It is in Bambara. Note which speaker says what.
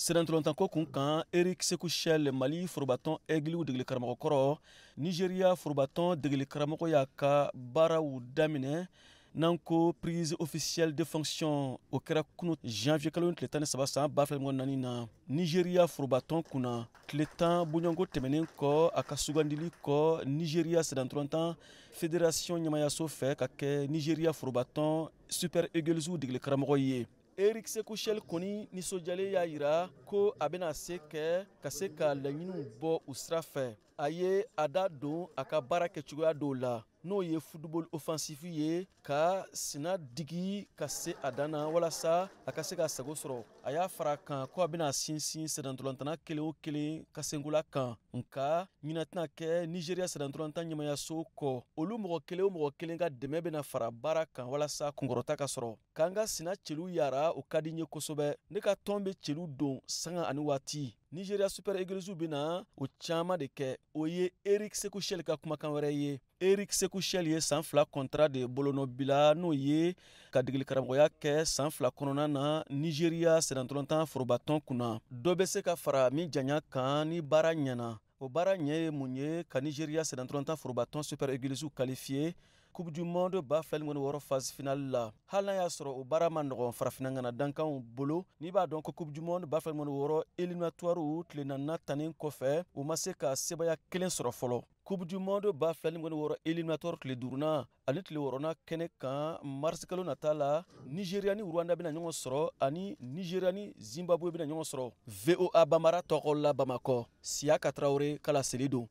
Speaker 1: Sennantolatanko kun kan, Eric Sekou Chelle, Mali forobatɔn Aigles degeli karamɔgɔ kɔrɔ, Nigeria forobatɔn degeli karamɔgɔ y'a ka baaraw daminɛ n'an ko prise officielle de fonction. O kɛra kunu janvier kalo tile 13 san 2024 na Nigeria forobatɔn kunna, tile 10 bɔɲɔgɔnko tɛmɛnen kɔ a ka sugandili kɔ Nigeria sennantolatan fédération ɲɛmayaso fɛ ka kɛ Nigeria forobatɔn Super Eagles degeli karamɔgɔ ye. Eric Sekou Chelle kɔni nisɔndiyalen y'a yira ko a bɛna se kɛ ka se ka laɲiniw bɔ u sira fɛ. A ye a da don a ka baara kɛcogoya dɔw la, n'o ye football offensif ye, ka sina digi ka se a dan na walasa a ka se ka sago sɔrɔ. A y'a fara kan ko a bɛna sinsin sennantolatan kelen o kelen ka senkola kan, nka ɲinɛ tɛna kɛ Nigeria sennantolatan ɲɛmayaso kɔ. Olu mɔgɔ kelen o mɔgɔ kelen ka dɛmɛ bɛna fara baara kan walasa kunkɔrɔta ka sɔrɔ. K'an ka sina cɛlu yara, o ka di n ye kosɛbɛ. Ne ka tɔn bɛ cɛlu don sanga ani waati. Nigeria Super Eagles bɛna o caman de kɛ. O ye Eric Sekou Chelle ka kumakan wɛrɛ ye. Eric Sekou Chelle ye san 2 contrat de bolonɔbila, n'o ye ka degeli karamɔgɔya kɛ san 2 kɔnɔna na Nigeria sennantolatan forobatɔn kunna. Dɔ bɛ se ka fara min janya kan ni baara ɲɛna. O baara ɲɛ ye mun ye? Ka Nigeria sennantolatan forobatɔn Super Eagles qualifié Coupe du monde 2026 phase finale la, hali n'a y'a sɔrɔ o baara ma nɔgɔn farafinna ŋana dankanw bolo. N'i b'a dɔn ko Coupe du monde 2026 éliminatoire tile naaninan tannen kɔfɛ, u ma se ka sebaya kelen sɔrɔ fɔlɔ. Coupe du monde 2026 éliminatoire tile duurunan ani tile wɔɔrɔnan kɛnɛ kan marisikalo nata la, Nigeria ni Rwanda bɛna ɲɔgɔn sɔrɔ ani Nigeria ni Zimbabwe bɛna ɲɔgɔn sɔrɔ. VOA Bambara tɔgɔ la Bamakɔ, Siyaka Tarawele ka laseli don.